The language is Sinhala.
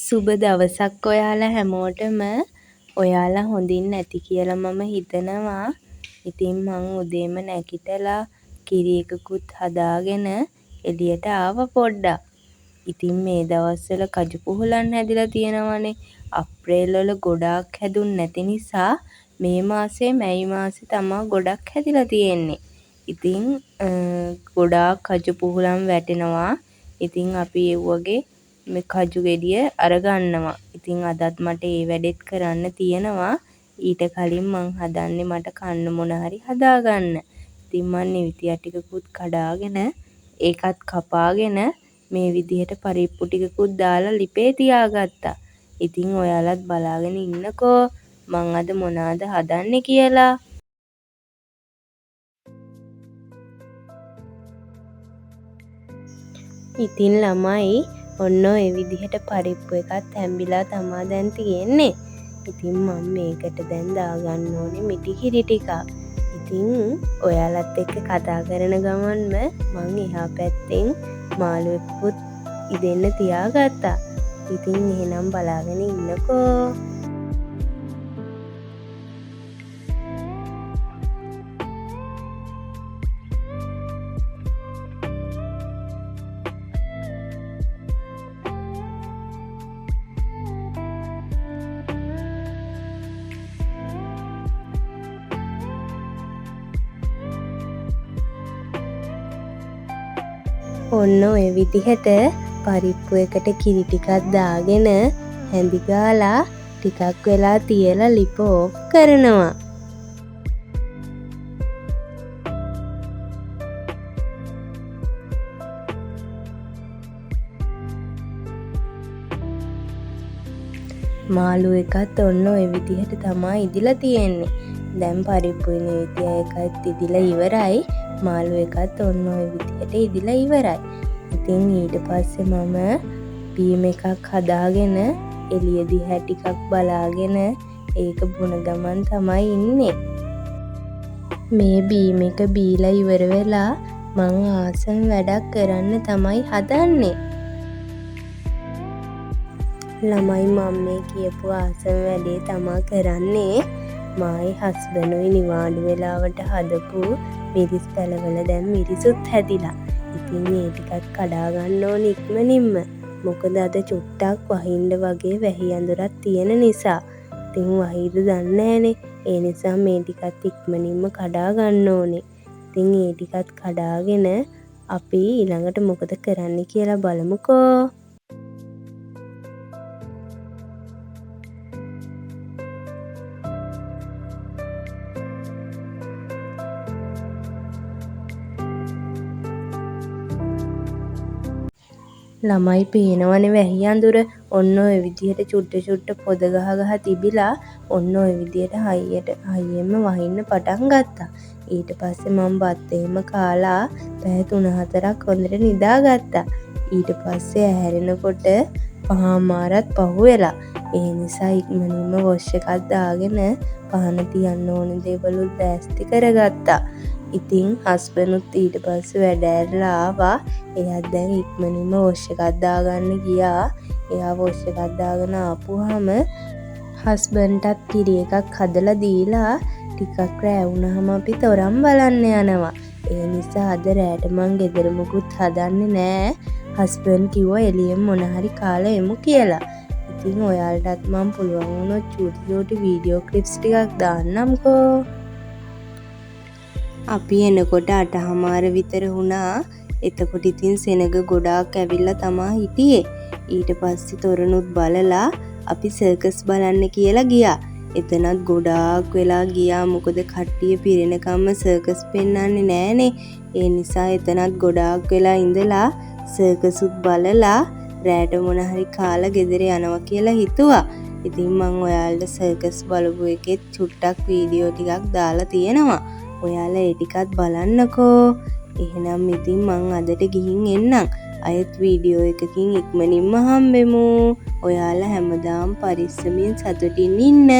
සුබ දවසක් ඔයාලා හැමෝටම. ඔයාලා හොඳින් ඇති කියලා මම හිතනවා. ඉතින් මං උදේම නැගිටලා කිරි එකකුත් හදාගෙන එළියට ආවා පොඩ්ඩක්. ඉතින් මේ දවස්වල කජු පුහුලන් හැදිලා තියෙනවනේ. අප්‍රේල් වල ගොඩාක් හැදුන් නැති නිසා මේ මාසේ මැයි මාසේ තමා ගොඩක් හැදිලා තියෙන්නේ. ඉතින් ගොඩාක් කජු පුහුලන් වැටෙනවා. ඉතින් අපි ඒ වගේ මේ කජු ගෙඩිය අරගන්නවා. ඉතින් අදත් මට ඒ වැඩෙත් කරන්න තියෙනවා. ඊට කලින් මං හදන්නේ මට කන්න මොන හරි හදාගන්න. ඉතින් මං නිවිතියා ටිකකුත් කඩාගෙන ඒකත් කපාගෙන මේ විදිහට පරිප්පු ටිකකුත් දාලා ලිපේ තියාගත්තා. ඉතින් ඔයාලත් බලාගෙන ඉන්නකෝ මං අද මොනාද හදන්නේ කියලා. ඉතින් ළමයි, ඔන්න ඔය විදිහට පරිප්පු එකත් තැම්බිලා තමා දැන් තියෙන්නේ. ඉතින් මං මේකට දැන් දාගන්න ඕනේ මිටි කිරි ටිකක්. ඉතින් ඔයාලත් එක්ක කතා කරන ගමන්ම මං එහා පැත්තෙන් මාළු එකකුත් ඉදෙන්න තියාගත්තා. ඉතින් එහෙනම් බලාගෙන ඉන්නකෝ. ඔන්න ඔය විදිහට පරිප්පු එකට කිරි ටිකක් දාගෙන හැඳි ගාලා ටිකක් වෙලා තියලා ලිප ඕෆ් කරනවා. මාළු එකත් ඔන්න ඔය විදිහට තමා ඉදිලා තියෙන්නේ. දැන් පරිප්පුයි නිවිතිය එකත් ඉදිලා ඉවරයි. මාළු එකත් ඔන්න ඔය විදිහට ඉදිලා ඉවරයි. ඉතින් ඊට පස්සේ මම බීම එකක් හදාගෙන එළිය දිහා ටිකක් බලාගෙන ඒක බොන ගමන් තමයි ඉන්නේ. මේ බීම එක බීලා ඉවර වෙලා මං ආසම වැඩක් කරන්න තමයි හදන්නේ. ළමයි, මං මේ කියපු ආසම වැඩේ තමා කරන්නේ. මායි හස්බන්ඩුයි නිවාඩු වෙලාවට හදපු මිරිස් පැළවල දැන් මිරිසුත් හැදිලා. ඉතින් ඒ ටිකත් කඩා ගන්න ඕන ඉක්මනින්ම. මොකද අද චුට්ටක් වහින්න වගේ වැහි අඳුරක් තියෙන නිසා. ඉතින් වහීද දන්නේ නෑනේ. ඒ නිසා මේ ටිකත් ඉක්මනින්ම කඩා ගන්න ඕනේ. ඉතින් ඒ ටිකත් කඩාගෙන අපි ඊළඟට මොකද කරන්නේ කියලා බලමුකෝ. ළමයි, පේනවනේ වැහි අඳුර. ඔන්න ඔය විදිහට චුට්ට චුට්ට පොද ගහ ගහ තිබිලා ඔන්න ඔය විදිහට හයියට හයියෙන්ම වහින්න පටන් ගත්තා. ඊට පස්සේ මං බත් එහෙම කාලා පැය තුන හතරක් හොඳට නිදාගත්තා. ඊට පස්සේ ඇහැරෙනකොට පහමාරත් පහුවෙලා. ඒ නිසා ඉක්මනින්ම වොෂ් එකක් දාගෙන පහන තියන්න ඕන දේවලුත් ලෑස්ති කරගත්තා. ඉතින් හස්බන්ඩුත් ඊට පස්සේ වැඩ ඇරලා ආවා. එයාත් දැන් ඉක්මනින්ම වොෂ් එකක් දාගන්න ගියා. එයා වොෂ් එකක් දාගෙන ආපුවාම හස්බන්ඩ්ටත් කිරි එකක් හදලා දීලා ටිකක් රෑ වුණාම අපි තොරන් බලන්න යනවා. ඒ නිසා අද රෑට මං ගෙදර මුකුත් හදන්නේ නෑ. හස්බන්ඩ් කිව්වා එළියෙන් මොන හරි කාලා එමු කියලා. ඉතින් ඔයාලටත් මං පුළුවන් වුණොත් චූටි චූටි වීඩියෝ ක්ලිප්ස් ටිකක් දාන්නම්කෝ. අපි එනකොට අටහමාර විතර වුණා. එතකොට ඉතින් සෙනග ගොඩාක් ඇවිල්ලා තමා හිටියේ. ඊට පස්සේ තොරණුත් බලලා අපි සර්කස් බලන්න කියලා ගියා. එතනත් ගොඩාක් වෙලා ගියා. මොකද කට්ටිය පිරෙනකම්ම සර්කස් පෙන්වන්නේ නෑනේ. ඒ නිසා එතනත් ගොඩාක් වෙලා ඉඳලා සර්කසුත් බලලා රෑට මොන හරි කාලා ගෙදර යනවා කියලා හිතුවා. ඉතින් මං ඔයාලට සර්කස් බලපු එකෙත් චුට්ටක් වීඩියෝ ටිකක් දාලා තියෙනවා. ඔයාලා ඒ ටිකත් බලන්නකෝ. එහෙනම් ඉතින් මං අදට ගිහින් එන්නම්. අයෙත් වීඩියෝ එකකින් ඉක්මනින්ම හම්බෙමු. ඔයාලා හැමදාම පරිස්සමින් සතුටින් ඉන්න.